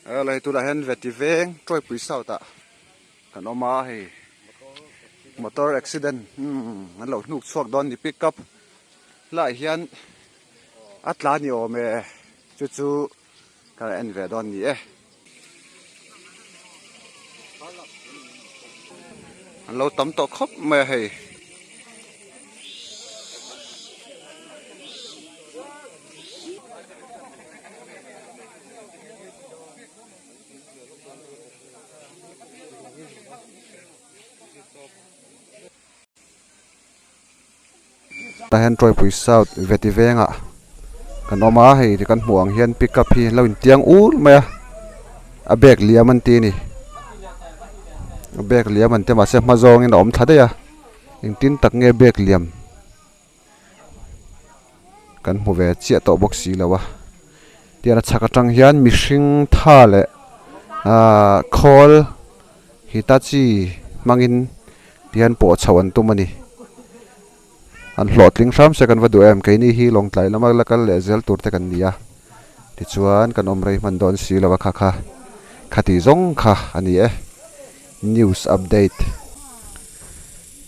Awle hei tunah hian Veti veng Tawipui South ah kan awm a hei motor accident umm an lo hnuk chhuak dawn ni pick up lai hian a tla ni awm e chu chu ka en ve dawn ni e. An lo tam tawh khawp mai a hei. Tah hian Tawipui South Veti vengah kan awm a, hei kan hmuh ang hian pickup hi an lo intiang ul mai a, a bag liam an ti a ni, a bag liam an ti a mahse hma zawngin a awm thla daih a, engtin tak nge bag liam kan hmu ve chiah tawh bawk si lo a, tian a chhak atang hian mihring tha leh ahh khawl Hitachi hmangin tihian pawh chhoh an tum a ni. An hlawhtling hram se kan va duh em? Keini hi Lawngtlai lama la kal leh zel tur te kan ni a, tichuan kan awm rei hman dawn si lo a kha kha khati zawng kha a ni e. News update.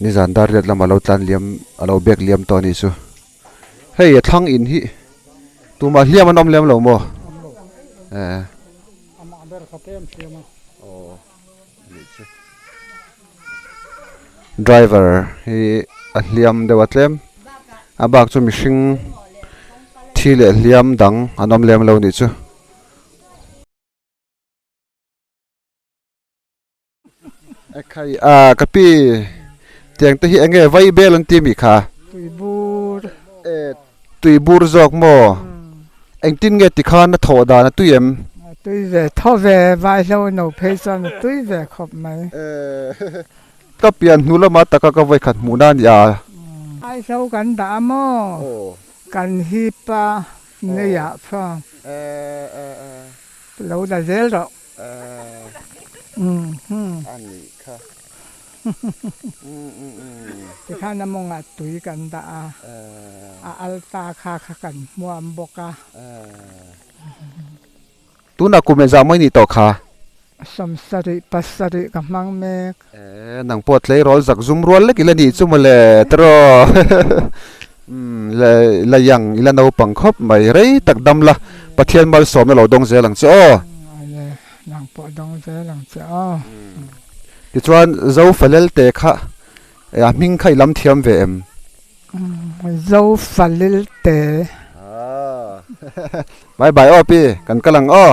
Nizan dar riat lama lo tlan liam a lo bek liam tawh a nih chu. Hei a thlang in hi tumah hliam an awm lem lo maw? Eh. Amah ber kha te an hliam a. Aw anih chu. Driver hi a hliam deuh a tlem a bak chu mihring thi leh hliam dang an awm lem lo nih chu. Ekhai a ka pi tiang te hi enge vai bel an ti mi kha tuibur e tuibur zawk maw engtin nge tikhan a thawh dan a tui em tui ve thaw ve vai hlo no phei chuan a tui ve khawp mai e ka pian hnu lama taka ka vawikhat hmuh na a ni a vai hlo kan dah a maw kan hip a neiah chuan lo la zel rawh. A nih kha. Tikhan a mawngah tui kan dah a, a al ta kha kha kan hmuam bawk a. Tunah kum engzah mai nih tawh kha? 77 ka hmang mek. E, nang pawh tleirawl zak zum rual lek ila nih chu mawle tiraw. Umm le la yang ila naupang khawp mai rei tak dam la Pathian malsawmna lo dawng zel ang che aw. Le nang pawh dawng zel ang che aw. Tichuan Zofalel te kha a hming kha i lam thiam ve em? Zofalel te. Bye bye aw pi kan kal ang aw.